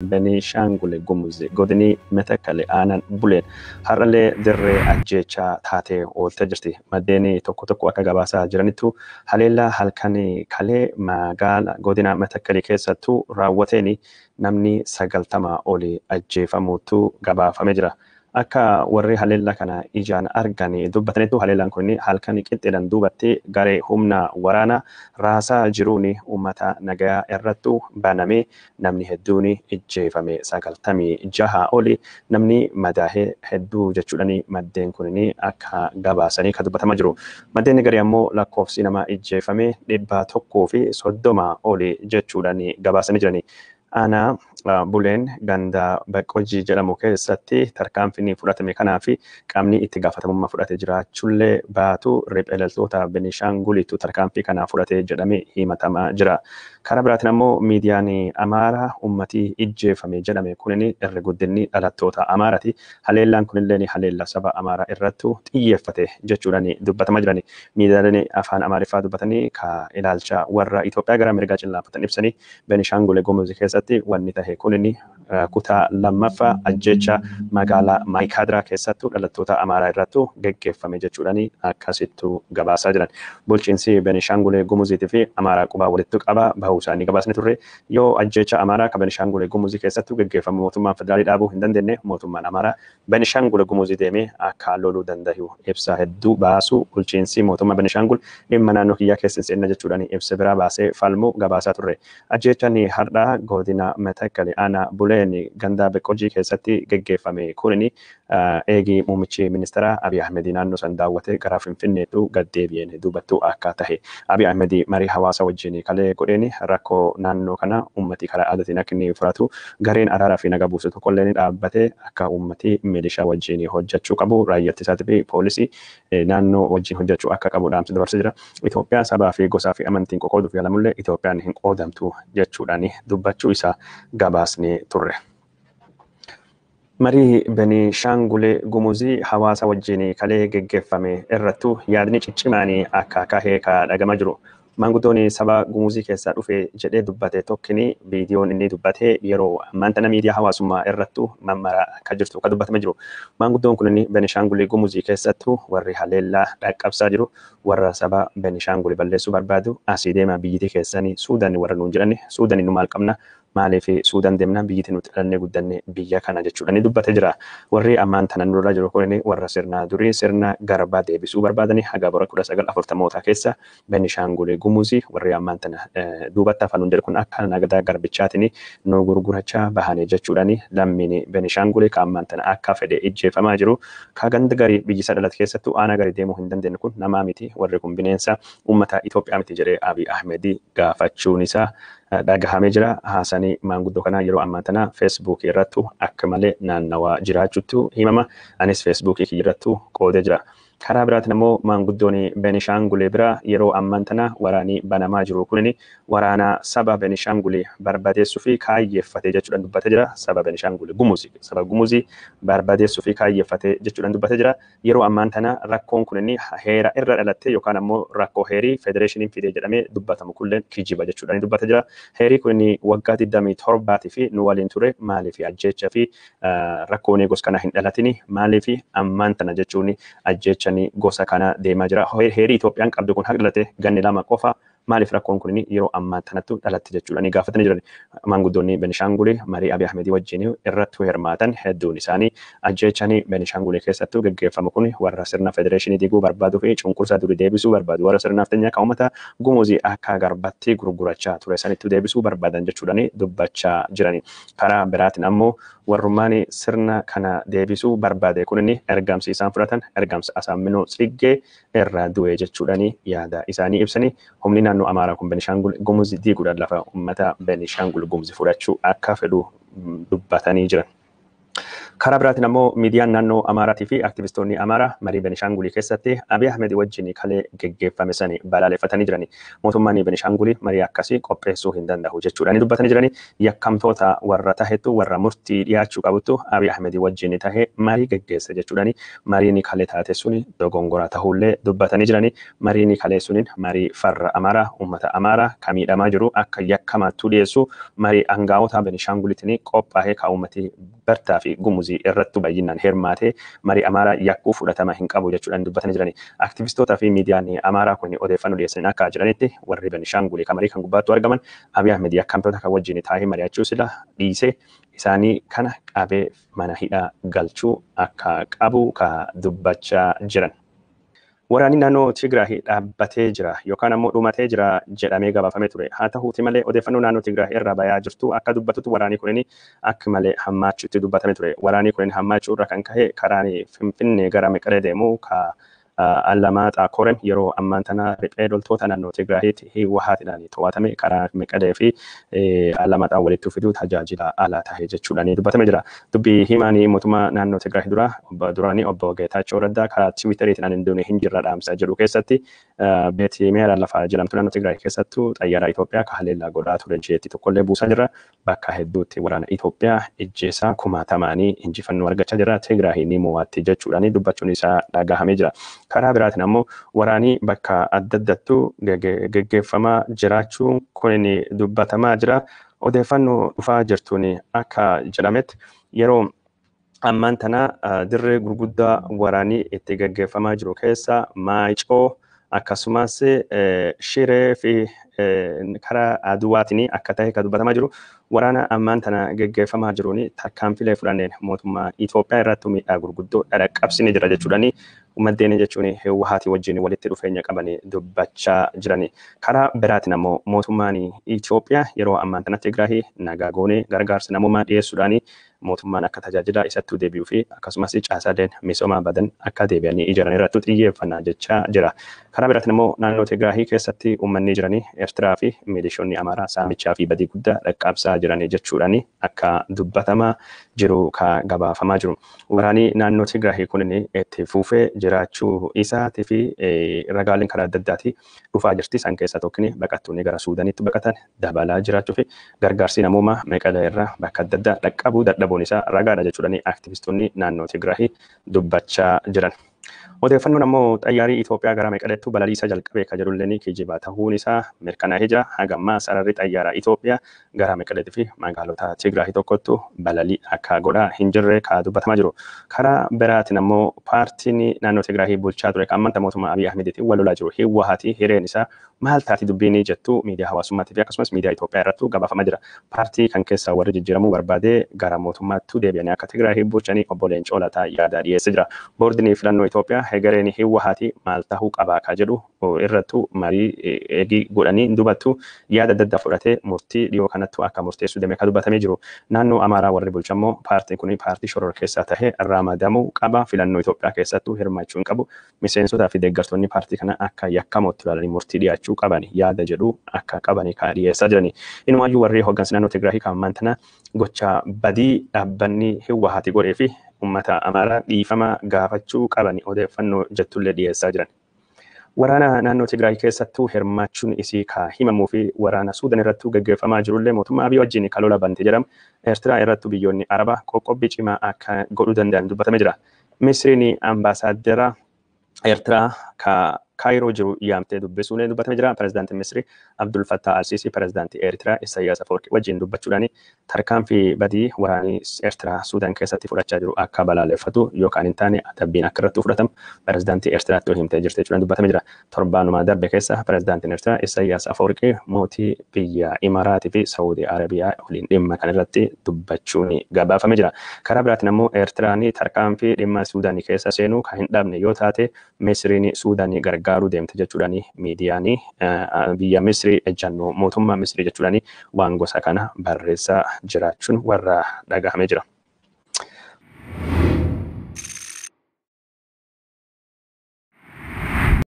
Benishaangul Gumuz godinii Matakkal aanaan Buleen har'allee dirree ajjeechaa taatee oolte jirti. Maddeen tokko tokko akka gabaasaa jiranittu haleellaa halkan kalee magaala godina Matakkalii keessattuu raawwateen namni 90 olii ajjeefamuutu gabaafamee jira. Akka warri haleellaa kana ijaan argan dubbatanitti haleellaan kun halkan qixxeedhaan duubatti garee humna waraanaa raasaa jiruun uummata nagayaa irrattu banamee namni hedduun ijjeefame 96 oli namni madaahee hedduu jechuudhaan maddeen kun akka gabaasanii kan dubbatamaa jiru. Maddeen garii ammoo lakkoofsi nama ijjeefame 130 oli jechuudhaan gabaasanii jirani. Aanaa Buleen ganda Baqqojii jedhamu keessatti tarkaanfiin fudhatame kanaa fi qaamni itti gaafatamummaa fudhate jiraachuullee baatu riphee loltoota Benishaangulitu tarkaanfii kana fudhate jedhamee himatamaa jira. Karaa biraatiin ammoo miidiyaan Amaaraa uummatii ijjeefame jedhame kunin irri guddinni dhalattoota Amaaraati. Haleellaan kunillee haleella saba Amaaraa irrattu xiyyeeffate jechuudhaan dubbatamaa jirani. Miidiyaaleen afaan Amaariffaa dubbatanii ka ilaalcha warra Itoophiyaa gara mirgaa cillaanfatan ibsanii Benishaangul Gumuz keessatti wanni tahe kunin kutaa lammaffaa ajjeecha magaalaa Maayikaadiraa keessattuu dhalattoota Amaaraa irrattu geggeeffame jechuudhaan akkasittu gabaasaa jiran. Bulchiinsi Benishaangul Gumuziitii fi Amaaraa qubaa walitti qaba bahuu isaanii gabaasni turre yoo ajjeecha Amaaraa ka Benishaangul Gumuzii keessattuu geggeeffamu mootummaan federaalii dhaabuu hin dandeenye mootummaan Amaaraa Benishaangul Gumuzii deemee akka loluu danda'u ibsa hedduu baasu bulchiinsi mootummaa Benishaangul dhimma naannoo kiyyaa keessa hin seenne jechuudhaan ibsa biraa baasee falmuu gabaasaa turre. Ajjeechaan har'aa godina Matakkal aanaa Buleen ganda Beqqojii keessatti geggeeffame kunin eegii muummichi ministeera Abiy Ahmed naannoo san daawwatee gara Finfinneetu gad deebi'een duubattuu akka tahe. Abiy Ahmed marii hawaasa wajjin kalee godheen rakkoo naannoo kana uummati karaa aadaatiin akka inni furatu gareen araaraa fi nagaa buusu tokkollee ni dhaabbatee akka uummati milishaa wajjin hojjechuu qabu raayyaa ittisaatii fi poolisii naannoo wajjin hojjechuu akka qabu dhaamsa dabarsee jira. Itoophiyaa sabaa fi gosaa fi amantiin qoqooduuf yaalamullee Itoophiyaan hin qoodamtu jechuudhaan dubbachuu isaa gabaasnee turre. Marii Benishaangul Gumuzii hawaasa wajjin kalee geggeeffame irrattu yaadni ciccimaan akka kahee ka dhagama jiru. Maanguddoon saba Gumuzii keessaa dhufe jedhee dubbate tokkini viidiyoon inni dubbate yeroo ammaan tana miidiyaa hawaasummaa irrattu mammaraa akka jirtu akka dubbatama jiru. Maanguddoon kun Benishaangul Gumuzii keessattu warri haleellaa dhaqqabsaa jiru warra saba Benishaangul balleessuu barbaadu asii deema biyyittii keessanii Suudaan warra nuun jedhani Suudaan nu maal qabna maaliif Suudaan deemna biyyittii nuti dhalannee guddanne biyya kana jechuudha ni dubbate jira. Warri ammaan tana nurra jiru kun warra sirna durii sirna garbaa deebisuu barbaadani haga bara 1940moota keessa Benishaangul Gumuzii warri ammaan tana duubatti afaan nuun jedhu kun akka nagadaa garbichaatiin nu gurgurachaa bahane jechuudhaani lammiin Benishaangul ka ammaan tana akka fedhe ijjeefamaa jiru. Ka ganda garii biyyi isa dhalate keessattuu aanaa garii deemuu hin dandeenye kun namaa miti warri kun bineensa uummata Itoophiyaa miti jedhee Abiy Ahmed gaafachuun isaa dhagahamee jira. Haasanii maanguddoo kanaa yeroo ammaa tana feesbuukii irrattu akka malee naannawaa jiraachuutu himama. Anis feesbuukii kiyya irrattu qoodee jira. Karaa biraatiin ammoo maanguddoon Benishaangul bira yeroo ammaan tana waraanii banamaa jiru kunin waraana saba Benishaangul barbadeessuu fi kaayyeeffatee jechuudhaan dubbatee jira. Saba Benishaangul Gumuzii saba Gumuzii barbadeessuu fi kaayyeeffatee jechuudhaan dubbatee jira. Yeroo ammaan tana rakkoon kunin heera irra dhalattee yookaan ammoo rakkoo heerii federeeshiniin fidee jedhamee dubbatamu kulleen kijiba jechuudhaan dubbatee jira. Heerii kunin waggaa 27 fi nu waliin ture maaliif ajjeechaa fi rakkoon gosa kana hin dhalatini maaliif ammaan tana jechuun ajjeecha gosa kana deemaa jira. Heerii Itoophiyaan qabdu kun haqa dhalate ganni lama qofa maaliif rakkoon kun yeroo ammaa tanattu dhalatte jechuudha ni gaafatanii jiran. Maanguddoonni Benishaangul marii Abiy Ahmed wajjin irratti hirmaatan hedduun isaanii ajjeechanii Benishaangul keessattuu geggeeffamu kun warra sirna federeeshinii diiguu barbaaduu fi cunqursaa durii deebisuu barbaadu warra sirna nafxanyaa kan uummata Gumuzii akka garbatti gurgurachaa ture sanittu deebisuu barbaadan jechuudhaan dubbachaa jirani. Karaa biraatiin ammoo warrummaan sirna kana deebisuu barbaade kun ergamsi isaan fudhatan ergamsa Asaamminoo Tsiggee irraa du'e jechuudhaan yaada isaanii ibsanii humni naannoo Amaaraa kun Benishaangul Gumuz diiguudhaan lafa uummata Benishaangul Gumuz fudhachuu akka fedhu dubbatanii jiran. Karaa biraatiin ammoo miidiyaan naannoo Amaaraatii fi aktivistoonni Amaaraa marii Benishaangulii keessatti Abiy Ahmed wajjin kalee geggeeffame sani balaaleffatanii jirani. Mootummaan Benishaangulii marii akkasii qopheessuu hin danda'u jechuudhaan dubbatanii jirani. Yakkamtoota warra tahetu warra murtii dhiyaachuu qabuttu Abiy Ahmed wajjin tahe marii geggeesse jechuudhaan mariin kalee taate suni dogongora ta'ullee dubbatanii jirani. Mariin kalee suniin marii farra Amaaraa, uummata Amaaraa kan miidhamaa jiru akka yakkamaattuu dhiyeessu marii aangaa'ota Benishaanguliitiin qophaa'ee kan uummati Bartaa fi Gumuzii irratti baay'inaan hirmaatee marii Amaaraa yakkuu fudhatama hin qabu jechuudhaan dubbatanii jirani. Aktivistootaa fi miidiyaan Amaaraa kun odeeffannoo dhiyeessan akka jiranitti warri Benishaangulii kan marii kan gubbaatti argaman Abiy Ahmed yakkamtoota kan wajjin taa'ee mari'achuu sila dhiisee isaanii kana qabee mana hidhaa galchuu akka qabu ka dubbachaa jiran. Waraanni naannoo Tigraay dhaabbatee jira yookaan ammoo dhumatee jira jedhamee gabaafamee ture. Haa ta'uuti malee odeeffannoo naannoo Tigraay irraa bayaa jirtu akka dubbatutti waraanni kunin akka malee hammaachuutti dubbatamee ture. Waraanni kunin hammaachuu irra kan ka'e karaan Finfinnee gara Meqalee deemu ka Allamaaxaa Korem yeroo ammaan tana riphee loltoota naannoo Tigraayitti Hiwwahaatidhaan to'atame karaa Meqalee fi Allamaaxaa walitti fiduu tajaajila ala tahe jechuudhaan dubbatamee jira. Dubbii himaanii mootummaa naannoo Tigraay dura duraanii obbo Geetaachoo Raddaa karaa Tiwiiteriitiin ani duune hin jirra dhaamsa jedhu keessatti beetii meera lafa jedhamtu naannoo Tigraay keessattuu xayyaara Itoophiyaa ka haleellaa godhaa ture jeetti tokkollee buusaa jira. Bakka hedduutti waraana Itoophiyaa ijjeesaa kumaatamaanii injifannoo argachaa jira. Tigraay ni mo'atti jechuudhaan dubbachuun isaa dhagahamee jira. Karaa biraatiin ammoo waraanii bakka adda addattuu geggeeffamaa jiraachuun kun dubbatamaa jira. Odeeffannoo dhufaa jirtuun akka jedhametti yeroo ammaan tana dirree gurguddaa waraanii itti geggeeffamaa jiru keessa Maayicoo akkasumas Shiree fi karaa Aduwaatiin akka ta'e kan dubbatamaa jiru. Waraana ammaan tana geggeeffamaa jiruun tarkaanfilee fudhanneen mootummaa Itoophiyaa irratti miidhaa gurguddoo dhaqqabsine jira jechuudhaan maddeen jechuun Hiwwahaatii wajjin walitti dhufeenya qabanii dubbachaa jirani. Karaa biraatiin ammoo mootummaan Itoophiyaa yeroo ammaan tana Tigraay nagaa goonee gargaarsa namoomaa dhiyeessuudhaan mootummaan akka tajaajila isatti deebi'uu fi akkasumas caasaaleen misoomaa badan akka deebi'anii ijaaran irratti xiyyeeffannaa jechaa jira. Karaa biraatiin immoo naannoo Tigraay keessatti uummanni jiranii Eertiraa fi milishoonni Amaaraa saamichaa fi badii guddaa dhaqqabsaa jiranii jechuudhaan akka dubbatamaa jiru ka gabaafamaa jiru. Waraanni naannoo Tigraay kun itti fufee jiraachuu isaatii fi ragaaleen karaa adda addaatii dhufaa jirti. Isaan keessaa tokko baqattoonni gara Suudaanitti baqatan dabalaa jiraachuu fi gargaarsi namoomaa Meqalee irraa bakka adda addaa dhaqqabuu dadhabuun isaa ragaadha jechuudhaan aktivistoonni naannoo Tigraay dubbachaa jiran. Odeeffannoon ammoo xayyaarii Itoophiyaa gara Meqaleettu balaliisa jalqabee kan jedhullee kijiba ta'uun isaa mirkanaa'ee jira. Haga ammaa sararri xayyaaraa Itoophiyaa gara Meqaleetii fi magaalota Tigraay tokkottu balalii akka godhaa hin jirre kan dubbatamaa jiru. Karaa biraatiin ammoo paartiin naannoo Tigraay bulchaa ture kan amantaa mootummaa Abiy Ahmediitiin wal lolaa jiru Hiwwahaatii hireen isaa maal taati dubbiin jettu miidiyaa hawaasummaatii fi akkasumas miidiyaa Itoophiyaa irrattu gabaafamaa jira. Paartii kan keessaa warri jijjiiramuu barbaadee gara mootummaattu deebi'anii akka Tigraay bulchanii obbo Leencoo Lataa yaada dhiyeessee jira. Boordiin filannoo Itoophiyaa hegereen Hiwwahaatii maal tahuu qabaa ka jedhu irrattu marii eegii godhanii dubattu yaada adda addaa fudhatee murtii dhiyoo kanattu akka murteessu deemee kan dubbatamee jiru. Naannoo Amaaraa warri bulchammoo paartiin kun paartii shororkeessaa tahee ramadamuu qaba. Filannoo Itoophiyaa keessattuu hirmaachuu hin qabu. Miseensotaa fi deeggartoonni paartii kana akka yakkamootti ilaalanii murtii dhiyaachuu qaban yaada jedhu akka qabanii kan dhiyeessaa jirani. Inumaayyuu warri hooggansa naannoo Tigraay kan ammaan tana gocha badii dhaabbanni Hiwwahaatii godhee fi uummata Amaaraa dhiifama gaafachuu qabani odeeffannoo jettullee dhiyeessaa jiran. Waraana naannoo Tigraay keessattuu hirmaachuun isii ka himamuu fi waraana Suudaan irrattuu gaggeeffamaa jirullee mootummaa Abiy wajjin kan lola bante jedhama. Eertiraa irrattuu biyyoonni Arabaa qoqqobbii cimaa akka godhuu danda'an dubbatamee jira. Misriin ambaasaaddara Eertiraa ka Kaayiroo jiru yaamtee dubbisuun dubbatamee jira. Pireezidaantiin Misrii Abdul Fattah Al-Sisi pireezidaantii Eertiraa Isaayyaas Afwerqii wajjin dubbachuudhaan tarkaanfii badii waraanii Eertiraa Suudaan keessatti fudhachaa jiru akka balaaleffatu yookaan hin taane adabbiin akka irratti fudhatamu pireezidaantii Eertiraatti himtee jirti jechuudhaan dubbatamee jira. Torbaanuma darbe keessa pireezidaantiin Eertiraa Isaayyaas Afwerqii mootii biyya Imaraatii fi Saawudii Arabiyaa waliin dhimma kan irratti dubbachuun gabaafamee jira. Karaa biraatiin ammoo Eertiraan tarkaanfii dhimma Suudaanii keessa seenuu kan hin dhabne yoo taate Misriin Suudaanii gargaaruu deemte jechuudhaan miidiyaan biyya Misrii ejjannoo mootummaa Misrii jechuudhaan waan gosa kana barreessaa jiraachuun warra dhagahamee jira.